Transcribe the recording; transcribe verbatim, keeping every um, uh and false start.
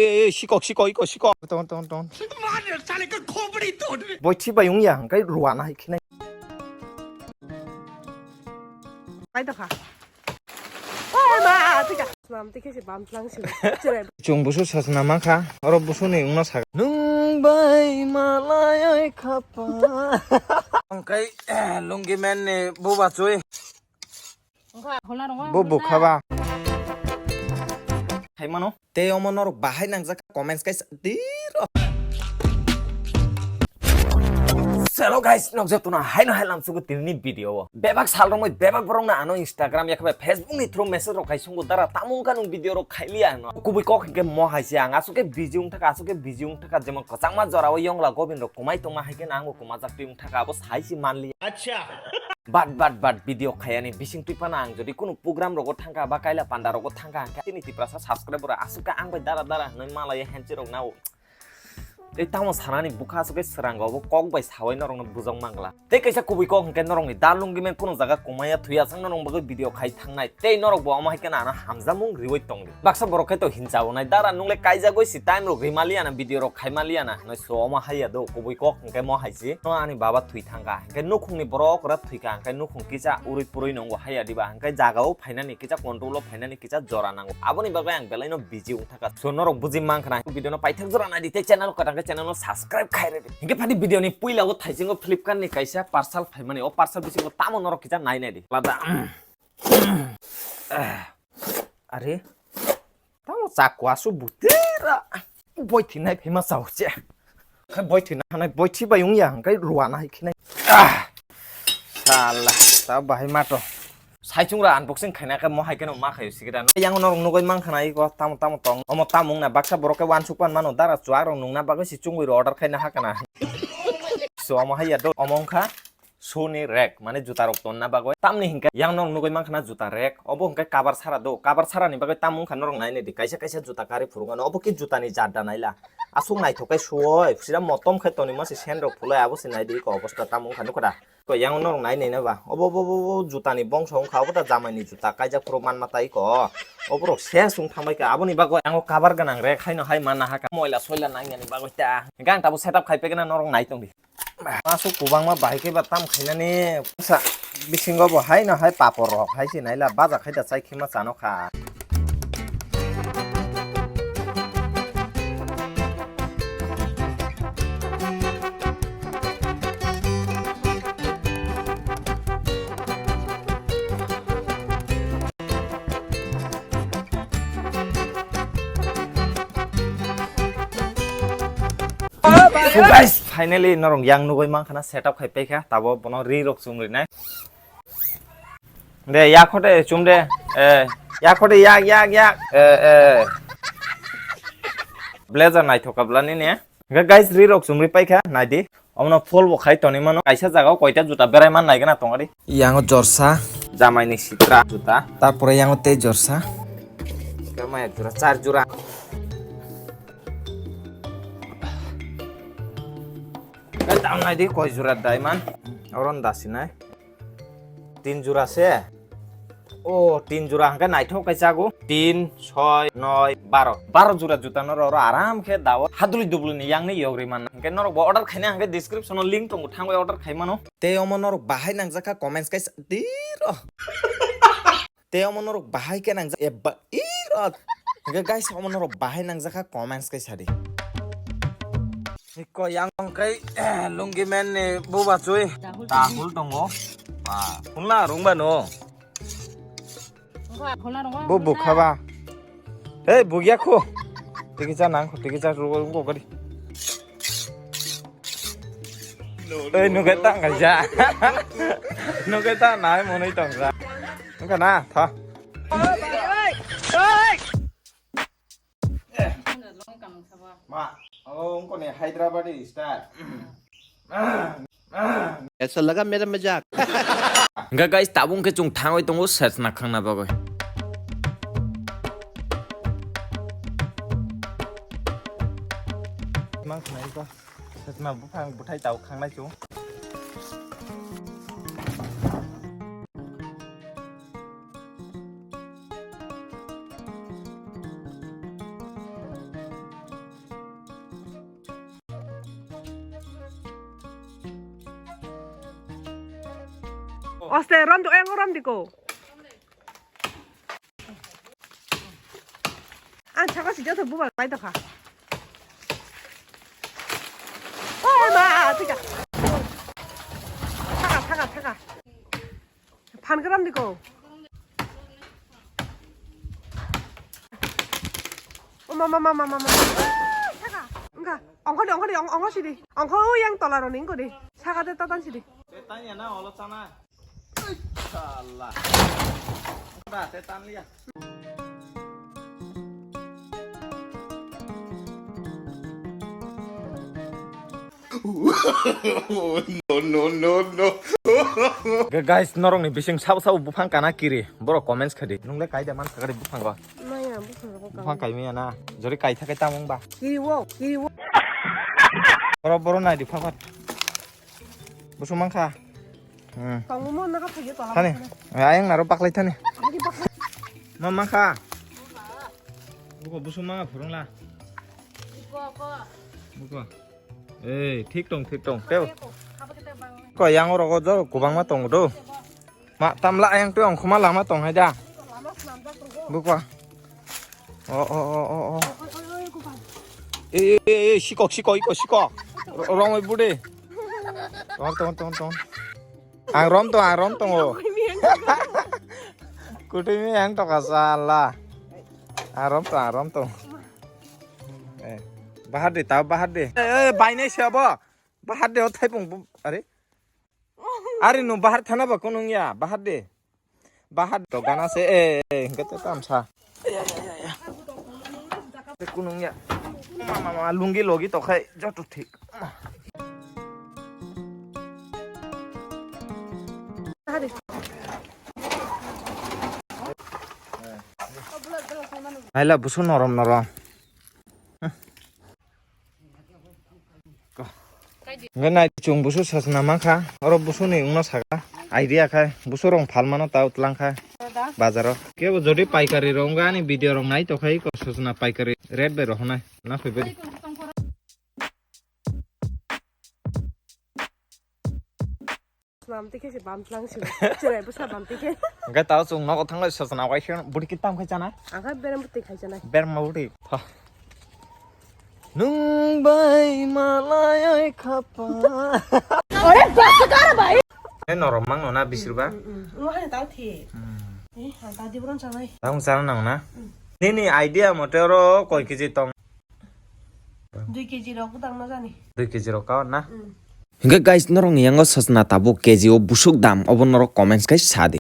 Ei, ei, sikok, sikok, iko, sikok. Ton, ton, ton. Boi thi bai wngya, hwnkhe ruana hai khinai. Pai tokha. Oh, ma, tika. Nam tike se bam tlang se. Chere. Chung busu sasna mankha, oro busu ni wngno saga. Nwng bai malai ai khapa. Hwnkhe, eh, lungi men ni buba chui. Bo bukha ba. Hai mano. Tei omo norok bahai nangjak comments kaisa tiro. Hello guys, nok jotono haino hai lamsugo tini video o. Bebak sal romoi bebak borok no ano Instagram yakhabai Facebook ni through message rok khai sungo dara tamo wngkha nwng video rok khailiya ano. Kubui kok hwnkhe mo hai se ang aswk khe busy wngthaka aswk khe busy wngthaka jemon kwchangma jora o yongla gobin rok kumai tongma hai khe nangbo kumajak twi wngthaka abo sai se manliya. Acha. Bat bat bat video khayani bising twi phano ang jodi kunu program rogo thangkha ba kaila panda rogo thangkha hwnkhe chini Tiprasa subscriber rok aswk khe ang bai dara dara hinwi malaiya henchi rok nao. Tei tamo sanani bukha aswk khe swrango bo kok bai sawai norokno bujok mangla. Tei kaisa kubui kok hwnkhe norokni dalung gimen kunu jaga kumaya thuya chang norok bagwi video khai thangnai tei norok bo omo hai khe ano hamjamung riwi tongdi. Baksa borok khe to hinsa bo nai dara nungle kaijagwi si time rok rimaliya na video rok khaimaliya na hinwi so omo haiya do kubui kok hwnkhe mo hai si no ani baba thwi thangkha. Hwnkhe nukhungni borok ora thwikha, hwnkhe nukhung kisa urui purui nongo haiya diba, hwnkhe jagao phainani kisa control o phainani kisa jora nango. Aboni bagwi ang belaino busy wngthaka. So norok buji mankha na, video no paithak jora naidi tei channel kwtang khe channel no subscribe khai rwdi. Hwnkhe phadi video ni puila o thaisingo Flipkart ni kaisa parcel phaimani, o parcel bisingo tamo norok kisa nai naidi. Lada. Are. Tamo chakwa su butera. Boi thinai phema chao che. Khai boi thina hanai boi thi bai wngya hwnkhe ruana hai khinai. Ah! Sala, ta bahai mato. Saichung ra unboxing khaina khe mo hai kheno ma khayo sikira. Yang norok nugui mankha na iko tamo tamo tong. Omo tamo wngna baksa borok khe wansuk pan mano dara chuak rok nungna bagwi si chungui ro order khaina hakana. So omo hai ya do omo wngkha. Suni rek, mane juta rok tonna bagwi. Tamni hinkhe yang nok nugui mankha na juta rek. Obo hinkhe cover sara do. Cover sara ni bagwi tamo wngkha norok nai naidi. Kaisa kaisa juta kari phuru gano. Obo khe juta ni jat da naila. Aswk naithok khe suoi. Sira motom khe toni masi sen rok phulai abo se naidi ko obosta tamo wngkha nukho da. Ko yang norok nai naina ba. Obo bo bo bo juta ni bongso wngkha obo da jamai ni juta kaijak phuru manma tai ko. Obo rok ses wng thambai kha aboni bagwi. Yang o cover gwnang rek haino hai manna hakha. Moila soila nang yani bagwi ta. Hinkhe ang tabo setup khai pegena norok nai tongdi. Masuk kubangma bahai khe ba tam khainani sa bisingo bo haino hai papor rok hai se naila baja khai da chai khema chano kha. So guys, finally norok yang nugui mankha na setup khai paikha, tabo bono ri rok chum rinai. De, yak hode chum de, eh, yak hode yak, yak, yak, eh, eh. Blazer naithok kabla nini. Hwnkhe guys, ri rok chumri paikha, naidi. Omono full bo khai toni mano. Kaisa jagao koita juta berai man naigena tongari. Yango jorsa. Jamai ni sitra juta. Tarpore yango tei jorsa. Hwnkhe maya jura, char jura. Hwnkhe tang naidi koi jura daiman. Oron dasinai. Tin jura se. O, tin jura hwnkhe naithok khe chago. Tin, soi, noi, baro. Baro jura juta norok oro aram khe dao. Haduli dubuli ni yang ni yogri man. Hwnkhe norok bo order khaina hwnkhe description o link tongo, thangwi order khai mano. Tei omo norok bahai nangjakha comments kaisa tiro. Tei omo norok bahai khe nangjak eba iro. Hwnkhe guys omo norok bahai nangjakha comments kaisa di. Iko yang kai lungi men ni buba chui. Dahul tongo. Ah, hunla rungba no. Bo bukha ba. Hei, bugya kho. Tiki cha nang kho, tiki cha ro ro gari. Ei, nukai ta ngai ja. Nukai ta nai monoi tong ja. Nukai na, tha. Ma, oh, ungko ni Hyderabad style. Aisa laga mera majak. Hwnkhe guys, tabuk khe chwng thangwi tongo sesna khangna bagwi. Mang khnai ko. Sesna buphang buthai tau khangnai chwng. Oste, rom di, oyang rom di ko. Ang saka si joto bubar pai tokha. Oh ma, tika. Saka, saka, saka. Phan ka rom di ko. Oh ma, ma, ma, ma, ma, ma. Saka. Engka, ongkho di, ongkho di, ong-, ongkho si di. Ongkho yang tola ro ni ongkho di. Saka de tatan si di. Tanya na, olo sana. Salah. Dah, saya tahan lihat. No, no, no, no. Ga-, guys, norok ni bising sabo sabo buphang kana kiri. Borok comments khadi. Nung le kaida man khakari buphang go. Maya, buphang rogo. Buphang kaimaya na. Jori kai thakai tamung ba. Kiri wo, kiri wo. Boro, boro nai di phaphat. Busung mangkha. Hmm. Tongo mo naga phaiyo to. Thani. Ayang naro paklai thani. Agi paklai. Ma mangkha. Buko busung mangkha phurung la. Buko, ko. Buko. Ei, thik tong, thik tong. Teo. Ko yang oro go jo kubang ma tong do. Ma tamla ayang teo ongkhuma lama tong hai da. Buko. Oh, oh, oh, oh, oh. Ei, ei, ei, ei, sikok, sikok, iko, sikok. Ro-, romoi bude. Tong, tong, tong, tong. Ang rom tong, ang rom tong o. Kutui mi ang toka sala. Ang rom tong, ang rom tong. Eh, bahar de, tao bahar de. Eh, eh, bainai se abo. Bahar de, o thaipung bu-, are. Are no bahar thana ba kunung ya, bahar de. Bahar to gana se, eh, eh, hingke te tamsa. Te kunung ya. Ma, ma, ma, lungi logi to khai, joto thik. Haila busu norom norom. Hwnkhe nai chwng busu sachwna mankha, oro busu ni wngno saka. Idea khai busu rong phalmano ta utlang kha bazaro. Kebo jodi paikari rok wngkha ani video rok nai tongkha iko sachwna paikari rate bai rohonai na phaibai. Swnam twi khe se bam tlang sino. Chwrai bwsa bam twi khe. Hwnkhe tao chwng nogo thanglai sachwna wai khe bwtwi khe tam khai chanai. Ang khe berem bwtwi khai chanai. Berma bwtwi. Tha. Nwng bai malai oi khapa. Ore bas kar bai. He norok mang no na bisirba. Ngo hani tao thi. Hmm. Eh, ang ta di buron chanai. Tang chana nang na. Nini idea mote oro koi keji tong. Dui keji rok budang na jani. Dui keji rok kawan na. Hmm. Hingke guys, norok ni yango sachwna tabuk keji o busuk dam, obo norok comments kai sa di.